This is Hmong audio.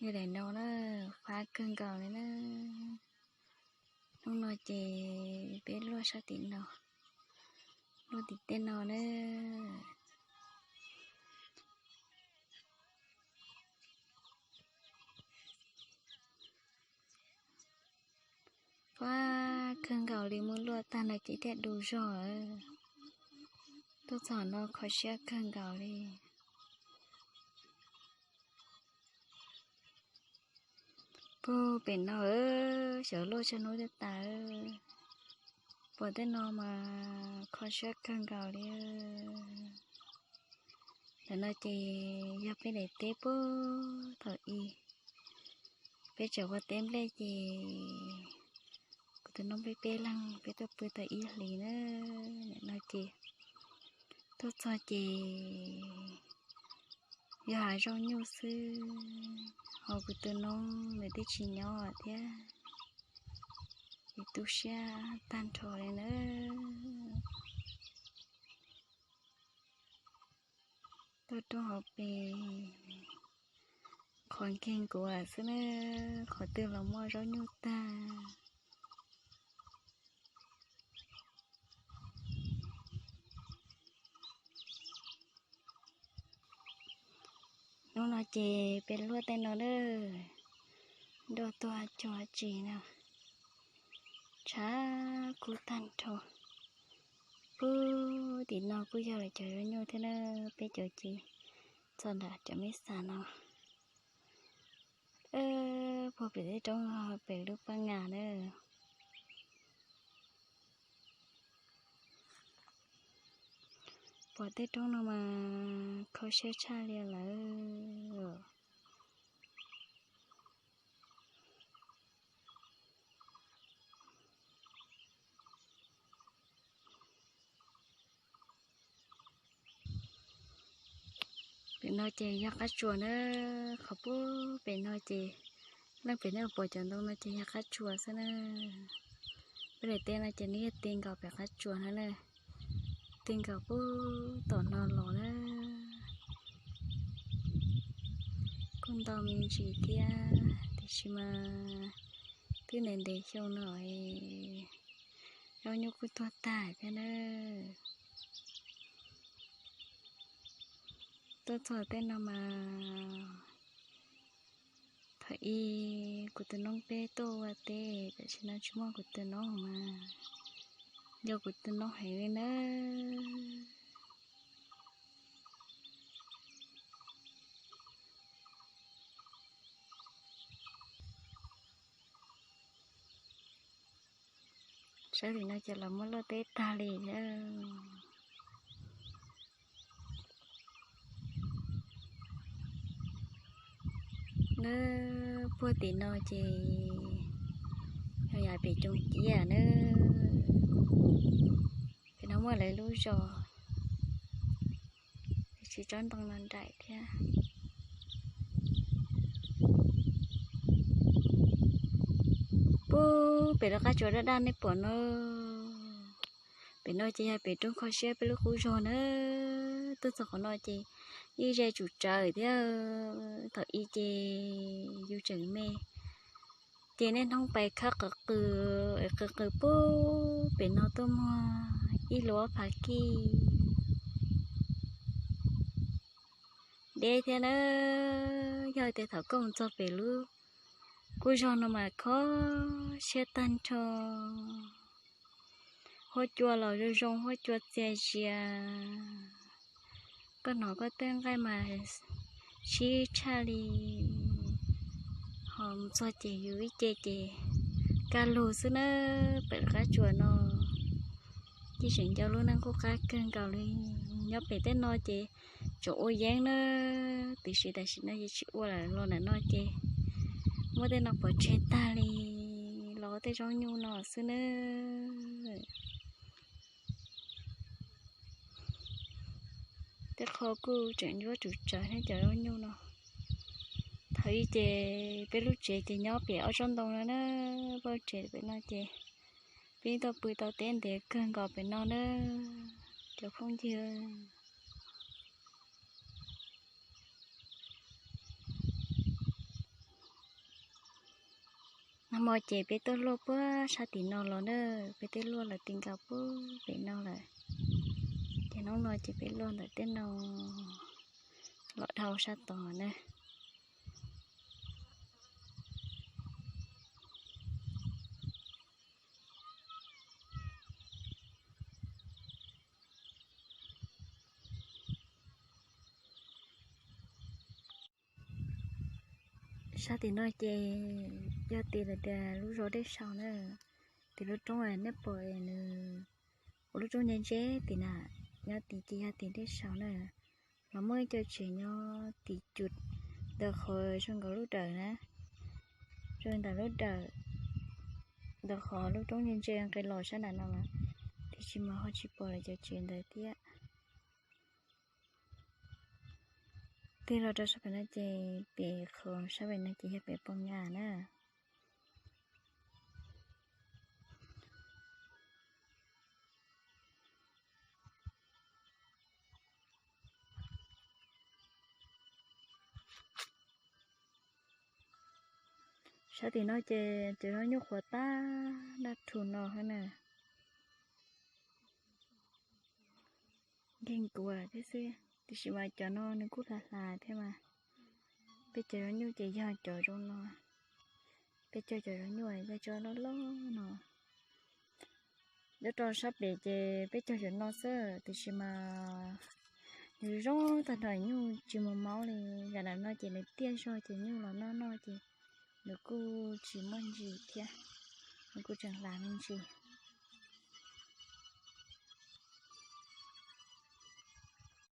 Daim no na, fab kawg nkaus li na. Hnub no ces peb luaj sab tim no, luaj tim tej no na. Fab kawg nkaus li, muab luaj tag no ces thiaj du zog. Tuaj txog no kho siab kawg nkaus li. Puag pem no xyov luaj tsawg hnub thiaj tas. Puag tej no mas kho siab kawg nkaus li. Ntawm no ces yog peb daim teb puag thaum ub, peb tseem ua teb nplej ces kuv tus noob peb peb leeg peb tuaj pw tau ib hlis na. Ntawm no ces tuaj txog ces yog hav zoov nyuj xwb, ho kuv tus noob nws twb tsis nyob thiab, es tu siab tag nrho li na. Tuaj roob hauv pes, qhov nkeeg kuv xwb na, qhov twg los muaj zaub nyuj tag. Hnub no ces peb luaj tej no na, nroj tuag cog tsis no, tshav kub tag nrho. Puag tim no kuj yog lawv cov zaub nyuj thiab na, peb cov ces txog nram cov me xas no. Puag pem tej roob no pem lub paj ngas na. Pom tej roob no mas kho siab tshaj li lawm. Pem no ces yog qab tsuas na, qhov puag pem no ces leej pem nej pom cov ntoo no ces yog qab tsuas xwb na. Peb daim teb no ces nws yog ti nkaus pem qab tsuas no na, ti nkaus puag tom no los na. Kuj ntau me ntsis thiab tiam sis mas twb ntev ntev xyoo no, zaub nyuj kuj tuag tag thiab na. Tuaj txog tej no mas thaum ub kuv tus noob peb tuaj ua teb, tam sim no tsis muaj kuv tus noob mas yog kuv tus noob heev li nawb. Sab tim no ces los muab luaj teb tag li thiab. Nab puag tim no ces yog yav pem coos ciab na. Pem no muaj lawv lub zos, tsis tsob ntoo no nraim thiab. Puag pem lub qab tsuas daj daj nej pom no, pem no ces yog pem roob kho siab peb lub qub zos na. Tuaj txog qhov no ces ib ze tsum tsawv thiab. Thaum ub ces yus tseem me ces niaj hnub pais khawb qws qws, qws qws puag pem no tuaj muag ib lub phav kij deb thiab na. Yog tias thaum koj mus txog pem lub qub zos no mas kho siab tag nrho. Huab cua los zoo zoo, huab cua txias zias. Koj hnov koj tej nqaij mas sib tshaj li. Ho mus txog ces yus ib ce ces kaj lug xwb na. Pem lub qab tsuas no ces tseem nco lub neej qub qab kawg nkaus li. Nyob pem tej no ces tseem ua yeeb na, tiam sis tam sim no ces tsis ua lawm, los ntawm no ces muab tej no pov tseg tag li, los tej zaub nyuj no xwb na. Tej qho kuj tseem ncuab tsum tsawv thiab cov zaub nyuj no. Thaum ub ces peb lub tsev ces nyob pem ob tsob ntoo no na, pem tsev pem no ces peb tuaj pw tau teb ntev kawg nkaus pem no na, cov phooj ywg. Nag hmo ces peb tuaj luaj puag sab tim no los na, peb twb luaj lawm ti nkaus puag pem no lawm. Ces hnub no ces peb luaj ntawm tej no los dhau sab tod na. Sab tim no ces yog tim lawv tias lub zos Dej Sau na. Tim lub roob nej pom nws ua lub roob ntse ntse tim na, nyob tim ces yog tim Dej Sau na. Los muaj ib co tsev nyob tim cum ntawm qhov zoo nkaus lub dawm na, zoo ntawm lub dawm, ntawm qhov lub roob ntse ntse nqis los sab nram no los, tiam sis mas ho tsis pom lawv cov tsev ntawd thiab. Tig los rau sab pem no ces pem qhov sab pem no ces yog pem Poo Nga na. Sab tim no ces cov zaub nyuj qhuav tag nrho rhu no thiab na. Nkeeg kuav thiab xwb, tiam sis mas cov no nws kuj hlav hlav thiab mas. Peb cov zaub nyuj ces yog cov zoo no, peb cog cov zaub nyuj yog cov loj loj no. Nyob rau sab pem ces peb cog cov no xwb, tiam sis mas nws zoo tag nrho, nyuj tsis mus maub li. Yam ntawm no ces nws tiaj zog ces nyuj los noj noj ces nws kuj tsis muaj ntsis thiab, nws kuj tseem hlav me ntsis.